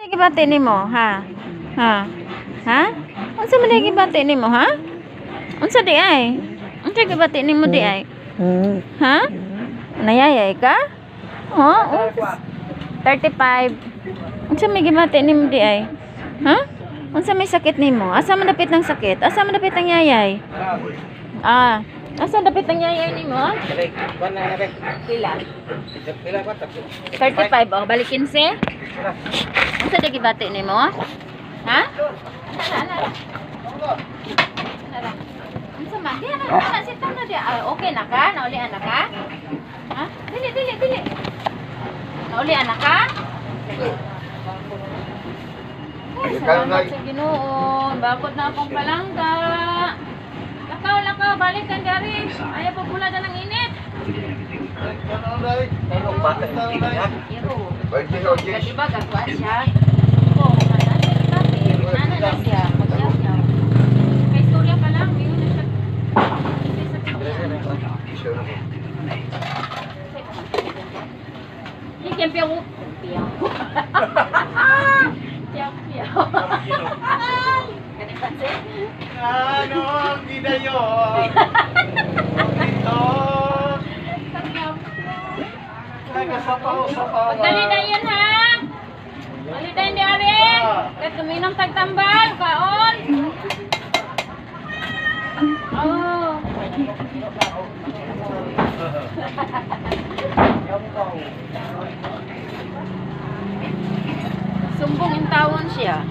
Gibati nimo, ha? Ha? Ha? Unsa man diay gibati nimo, ha? Unsa di ay? Unsa gibati nimo di ay? Ha? Nayayay ka? Oh, 35. Unsa may gibati nimo di ay? Ha? Unsa may sakit nimo? Asa man dapit ng sakit? Asa man dapit ang yayay? Ah, asa dapit ang yayay nimo? Ah? Pila? 35, oh, balik 15. Unsa di gibati nimo? Ha? Ala, ala, ala. Ala. Unsa man? Di ana, ana sit down na di. Ah, okay na ka? Naulian na ka? Ha? Dili, dili, dili. Naulian na ka? Ay, salamat sa Ginoo. Bakot na akong palangga. Lakaw, lakaw, balik kang gari. Ayaw pa pula ng init. Iro. Kasi ba, gagawin siya? Oo, ano siya, nana na siya, magyaw-yaw. Kay istorya pa lang, yun na siya. May sakit niya. Hindi, kempiyaw. Kempiyaw. Kempiyaw. Kani pansin? Ano ang ginayon? Ito. Nagasapaw-sapaw. Pagdali na yun, ha? Dali na yun, di ari. Kahit tuminom tagtambal, kaon. Oh. Sumbong in tawon siya.